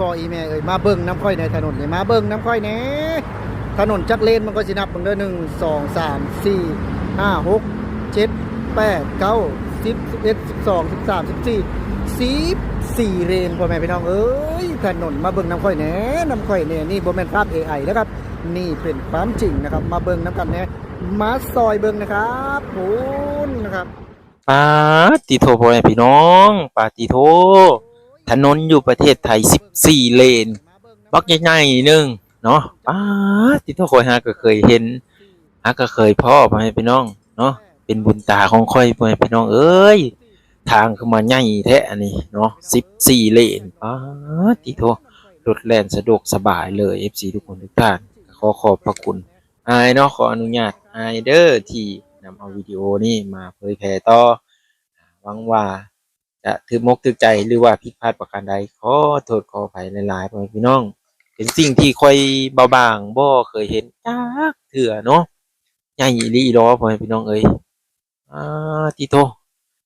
ພໍ່ອີ່ແມ່ເອີຍ ມາເບິ່ງນຳຂ້ອຍແດ່ ຖະໜົນນີ້ ມາເບິ່ງນຳຂ້ອຍແດ່. ຖະໜົນຈັກເລນ ມັນກໍຊິນັບເບິ່ງເດີ ໜຶ່ງ ສອງ ສາມ ສີ່ ຫ້າ ຫົກ ເຈັດ ແປດ ເກົ້າ ສິບ ສິບເອັດ ສິບສອງ ສິບສາມ ສິບສີ່ ສິບສີ່ເລນ ພໍ່ແມ່ພີ່ນ້ອງເອີຍ. ຖະໜົນ ມາເບິ່ງນຳຂ້ອຍແດ່ ນຳຂ້ອຍແດ່. ນີ້ບໍ່ແມ່ນພາບເອໄອເດີຄັບ ນີ້ເປັນຄວາມຈິງນະຄັບ. ມາເບິ່ງນຳກັນແດ່ ມາຊ່ອຍເບິ່ງນະຄັບ ພຸ້ນນະຄັບ. ປາດຕິໂທ ພໍ່ແມ່ພີ່ນ້ອງ ປາດຕິໂທ ຖະໜົນຢູ່ປະເທດໄທສິບສີ່ເລນ ບັກໃຫຍ່ໆໜຶ່ງເນາະ. ປາດຕິໂທ ຂ້ອຍຫາກໍເຄີຍເຫັນ ຫາກໍເຄີຍພໍ້ ພໍ່ແມ່ພີ່ນ້ອງເນາະ ເປັນບຸນຕາຂອງຂ້ອຍ ພໍ່ແມ່ພີ່ນ້ອງເອີຍ. ທາງຄືມາໃຫຍ່ແທ້ອັນນີ້ເນາະ ສິບສີ່ເລນ. ປາດຕິໂທ ລົດແລ່ນສະດວກສະບາຍເລີຍ ເອັຟຊີ ທຸກຄົນທຸກທ່ານ. ຂໍຂອບພະຄຸນ ອ້າຍເນາະ ຂໍອະນຸຍາດອ້າຍເດີ ທີ່ນຳເອົາວິດີໂອນີ້ມາເຜີຍແຜ່ຕໍ່. ຫວັງວ່າຈະຖືກອົກຖືກໃຈ ຫຼືວ່າຜິດພາດປະການໃດ ຂໍໂທດຂໍອະໄພຫຼາຍໆ ພໍ່ແມ່ພີ່ນ້ອງ. ເປັນສິ່ງທີ່ຂ້ອຍ ບ່າວບາງ ບໍ່ເຄີຍເຫັນຈັກເທື່ອເນາະ ໃຫຍ່ອີ່ຫຼີດອກ ພໍ່ແມ່ພີ່ນ້ອງເອີຍ. ອາ ຕິໂທ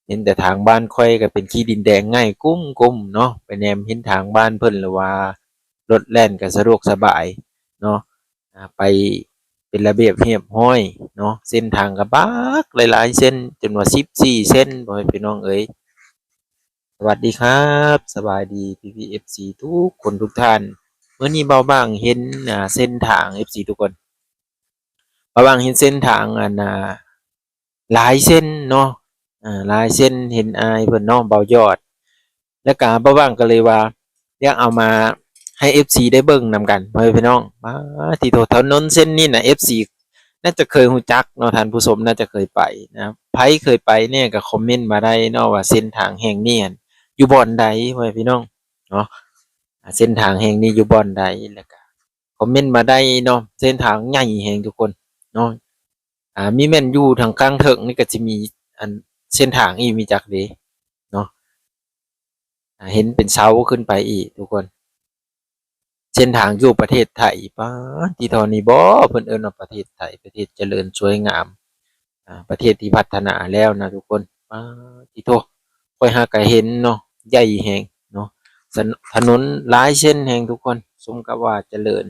ເຫັນແຕ່ທາງບ້ານຂ້ອຍກໍເປັນຂີ້ດິນແດງໃຫຍ່ກຸ້ມໆເນາະ ໄປແນມເຫັນທາງບ້ານເພິ່ນ ຫຼືວ່າລົດແລ່ນກໍສະດວກສະບາຍເນາະ. ອາ ໄປເປັນລະບຽບຮຽບຮ້ອຍເນາະ ເສັ້ນທາງກໍບັກຫຼາຍໆເສັ້ນ ຈົນວ່າສິບສີ່ເສັ້ນ ພໍ່ແມ່ພີ່ນ້ອງເອີຍ. ສະຫວັດດີຄັບ ສະບາຍດີພີ່ໆ ເອັຟຊີ ທຸກຄົນທຸກທ່ານ. ມື້ນີ້ບ່າວບາງເຫັນ ອາ ເສັ້ນທາງ ເອັຟຊີ ທຸກຄົນ ບ່າວບາງເຫັນເສັ້ນທາງ ອັນ ອາ ຫຼາຍເສັ້ນເນາະ ອາ ຫຼາຍເສັ້ນ ເຫັນອ້າຍເພິ່ນເນາະ ບ່າວຍອດ ແລ້ວກະບ່າວບາງກໍເລີຍວ່າ ຢາກເອົາມາໃຫ້ເອັຟຊີໄດ້ເບິ່ງນຳກັນ ພໍ່ແມ່ພີ່ນ້ອງ. ປາດຕິໂທ ຖະໜົນເສັ້ນນີ້ນະ ເອັຟຊີ ໜ້າຈະເຄີຍຮູ້ຈັກເນາະ ທ່ານຜູ້ຊົມໜ້າຈະເຄີຍໄປນະ. ໃຜເຄີຍໄປແດ່ກໍຄອມເມັນມາໄດ້ເນາະ ວ່າເສັ້ນທາງແຫ່ງນີ້ຫັ້ນຢູ່ບ່ອນໃດ ພໍ່ແມ່ພີ່ນ້ອງເນາະ. ອາ ເສັ້ນທາງແຫ່ງນີ້ຢູ່ບ່ອນໃດ ແລ້ວກະຄອມເມັນມາໄດ້ເນາະ. ເສັ້ນທາງໃຫຍ່ແຮງທຸກຄົນເນາະ. ອາ ມີແມ່ນຢູ່ທາງຂ້າງເທິງນີ້ກໍຊິມີ ອັນ ເສັ້ນທາງອີກ ມີຈັກເດເນາະ. ອາ ເຫັນເປັນເສົາຂຶ້ນໄປອີກທຸກຄົນ ເສັ້ນທາງຢູ່ປະເທດໄທ. ປາດຕິໂທ ນີ້ບໍ ເພິ່ນເອີ້ນວ່າປະເທດໄທ ປະເທດຈະເລີນສວຍງາມ ອາ ປະເທດທີ່ພັດທະນາແລ້ວນະທຸກຄົນ. ປາດຕິໂທ ຂ້ອຍຫາກະເຫັນເນາະ ໃຫຍ່ແຮງເນາະ ຖະໜົນຫຼາຍເສັ້ນແຮງທຸກຄົນ ສົມກັບວ່າຈະເລີນ